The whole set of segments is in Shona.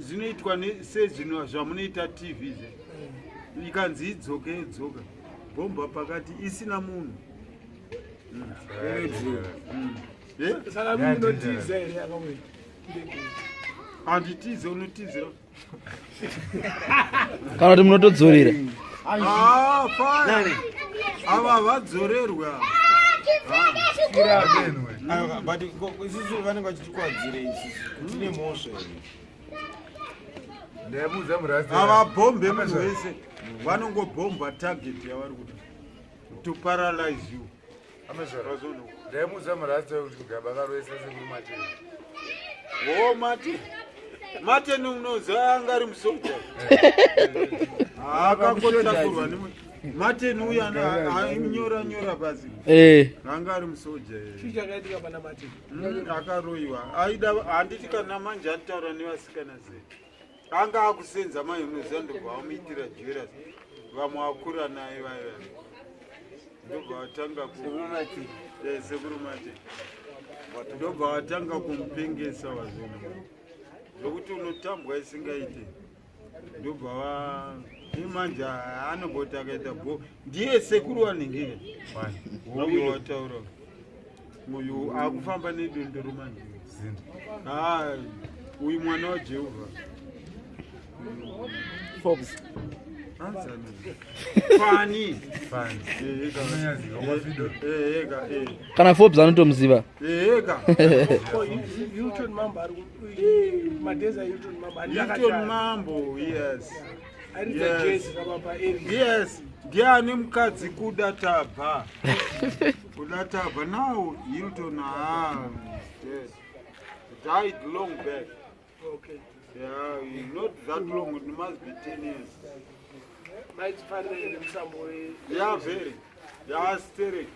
Zvinoitwa sezvino zvamunoita TV zve. Ikanzi idzoke yodzoka. Bhomba pakati isina munhu. Eh? Saka munotiza here akamwe? Handitize, unotizira. Kana kuti munotodzorera? Ah, fine. Ava vadzorerwa. But isusu vanenge vachitikwadzire isusu tine mhosva here? Ndaimuudza murasta. Havabhombe munhu wese, vanongobhomba target yavari kuda to paralyze you. Ndaimuudza murasta kuti gaba karoesa sekuru Mateni. Oh, Mati. Martin unoziva anga ari musoja. Akangotakurwa nemwe. Martin uyu ainyora nyora pasi. Eh. Anga ari musoja. Eh. Chii chakaitika pana Martin? Akaroiwa. Aida handiti kana manje anotaura nevasikana sei. Anga akusenza mai unoziva ndobva vamuitira jealous. Vamwe vakura naye vaya. Ndobva vatanga ku Eh, sekuru Martin. Ndobva vatanga kumupengesa vazvona. Zvokuti unotambwa isingaite. Ndobva va imanje anoboti akaita bo ndiye sekuru waningire. Uyu wataura. Uyu akufamba nedondoro manje. Ah, uyu mwana waJehovha. Forbes. Anzani. Fani. Fani. Eh, eka. Unonyaziva kwaFido. Eh, eka, eh. Kana Forbes anotomuziva. Eh, eka. Oh, Hilton Mambo ari Madeza Hilton Mambo. Hilton Mambo, yes. Aridza Yes. jazz rababa Eric. Yes, ndiani mukadzi kuda tabva. Kuda tabva. Now Hilton ah, yes. Died long back. Okay. Yeah, not that long, it must be 10 years. Maidzifarira here musambo we? Yeah, very. Yeah, sterek.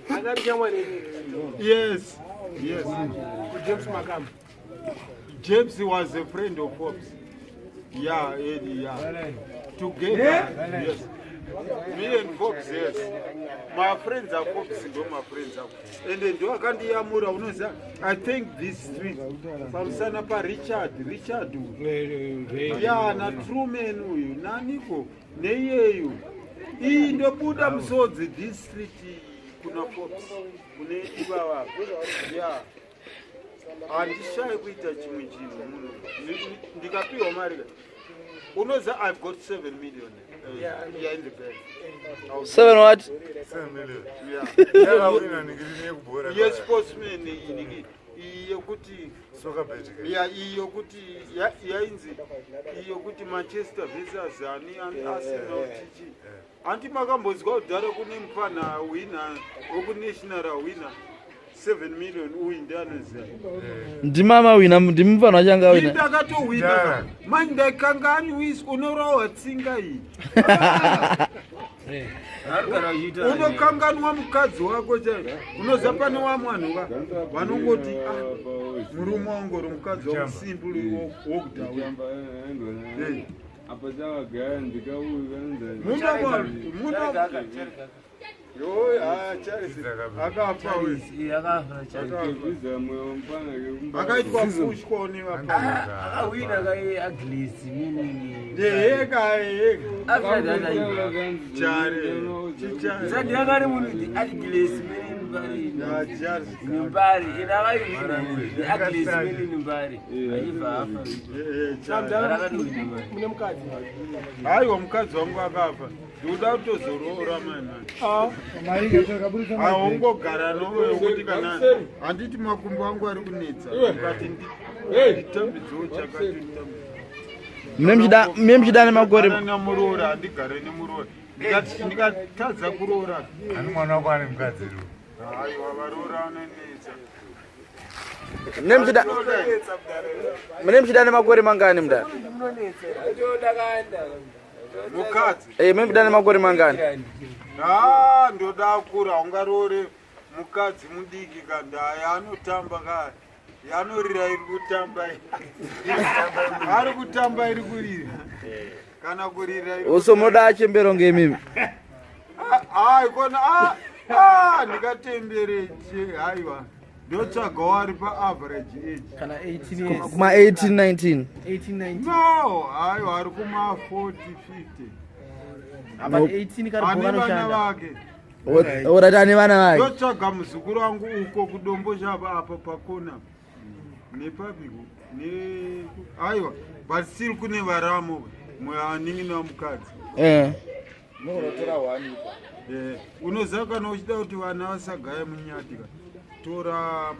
Angari shamwari here. Yes. James Makamba. James was a friend of Forbes. Yeah, Eddie, yeah. Together, yes. Me and Forbes, yes. My friends are Forbes, ndo my friends are. And ndo akandiyamura unoziva, I think this street pamusana pa Richard, Richard uyu. Yeah, na Truman uyu, naniko, neiyeyu. Iyi ndobuda musodzi this street iyi kuna Forbes, kune ivava. Yeah. Handishayi kuita chimwe chinhu muno. Ndikapiwa mari ka. Unoziva I've got 7 million yeah, in the bank. Seven what? 7 million. Yeah. Yakawina ningiri yekubhora. Ye sportsman iyi iyi yekuti Soccer bet. ya iyi yokuti yainzi iyi yokuti Manchester versus ani ani Arsenal chichi. Anti makambonzwa kudhara kune mufana wina wekunational wina 7 million uyu ndianoziva. Ndimama wina, ndimufana wacho anga wina. Ndakatowina. Dara. Manje ndaikangani wisi unorohwa tsinga iyi. Unokanganwa mukadzi wako chai. Unoziva pane wamwe vanhu va vanongoti ah, murume wangu uri mukadzi wangu simple walked away. Hey. Apa chavagaya ndikauyu Muno muno Yo, ah, Charles akafa uyu. kanzabhiza mweya mupana Akaitwa pushwa nevapana. Akawina kai Agnes minini. Ndeheka heka. After that I Chare. Chichare. Sadi akari munhu the Agnes minini mbari. Ya Charles. Mbari ina akaiwina the Agnes minini mbari. Achibva afa. Eh, eh, Charles. Akatowina mari. Mune mukadzi. Aiwa mukadzi wangu akafa. Ndikuda kutozoroora mai mani. Haungogara nokuti kana handiti makumbo angu ari kunetsa. Ndikati nditambidzewo chakati nditambidze. Mune muchida nemakore. Kana namuroora handigare nemuroora. Ndikati ndikatadza kuroora. Ani mwana wako ane mukadzi ru. Aiwa varoora vanonetsa. Mune muchida nemakore mangani mudara? Mukadzi. Eh, mune muchida nemakore mangani? Ah, ndoda kura ungaroore mukadzi mudiki kandaya anotamba ka yanorira iri kutamba ari kutamba iri kurira kana kurira iri Uso munoda achembero ngemimi. Ai kona ah ah ndikatembere che haiwa. Ndotsvagawo ari paaverage age. Kana 18 years. Kuma 18 19. 18 19. No, aiwa, ari kuma 40 50. Apa 18 kari Ane vana kanoshanda. vake. Orati ane vana vake. Ndotsvaga muzukuru wangu uko kudombo shava apa pakona nepapiko ne, aiwa, but still kune varamo mwanin'ina wamukadzi. Unoziva kana uchida kuti vana vasagaya munyati ka, tora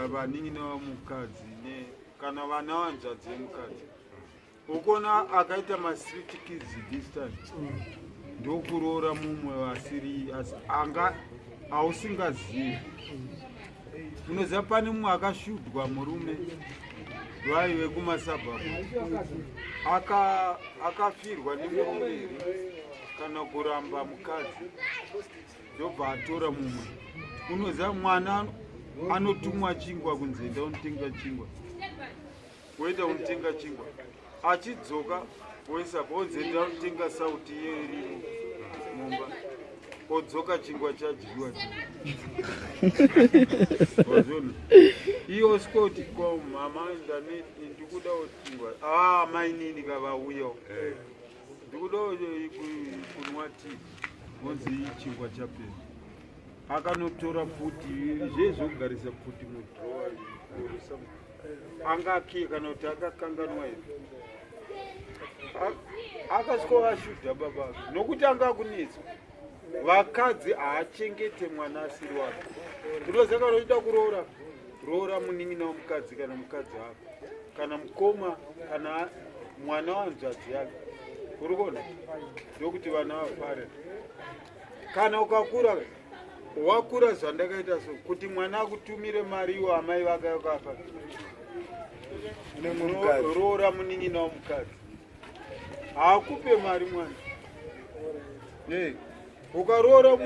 vanin'ina wamukadzi ne kana vana vanzvadzi yemukadzi. Ukona akaita mastreet kids this time, ndokuroora mumwe vasiri anga ausingazivi. Unoziva pane mumwe akashudwa murume vaive kumasabhabhu, akafirwa nemurume here kana kuramba mukadzi, ndobva atora mumwe. Unoziva mwana anotumwa chingwa kunzi enda unotenga chingwa, woenda unotenga chingwa, achidzoka woisa bonzi, enda unotenga sauti yerimo mumba, odzoka chingwa chadyiwa. Wazviona? Iye osvikoti, "Ko mama, ndane ndikuda chingwa." Ah, mainini kavauyawo, "Ndikuda kunwa tii." Onzi chingwa chapera. Akanotora pfuti zvezvokugarisa pfuti mudhirowa, anga akiye kana kuti akakanganwa here, akasvika vashudha baba ake nokuti anga akunetswa. Vakadzi haachengete mwana asiri wake. Unoziva kana uchida kuroora, roora munin'ina womukadzi kana mukadzi wako kana mukoma kana mwana wanzvadzi yake. Uri kuona? Ndokuti vana vafare. Kana ukakura, wakura zvandakaita, so kuti mwana akutumire mari iwo amai vake vakafa, roora munin'ina womukadzi, haakupe mari mwana. Ukaroora.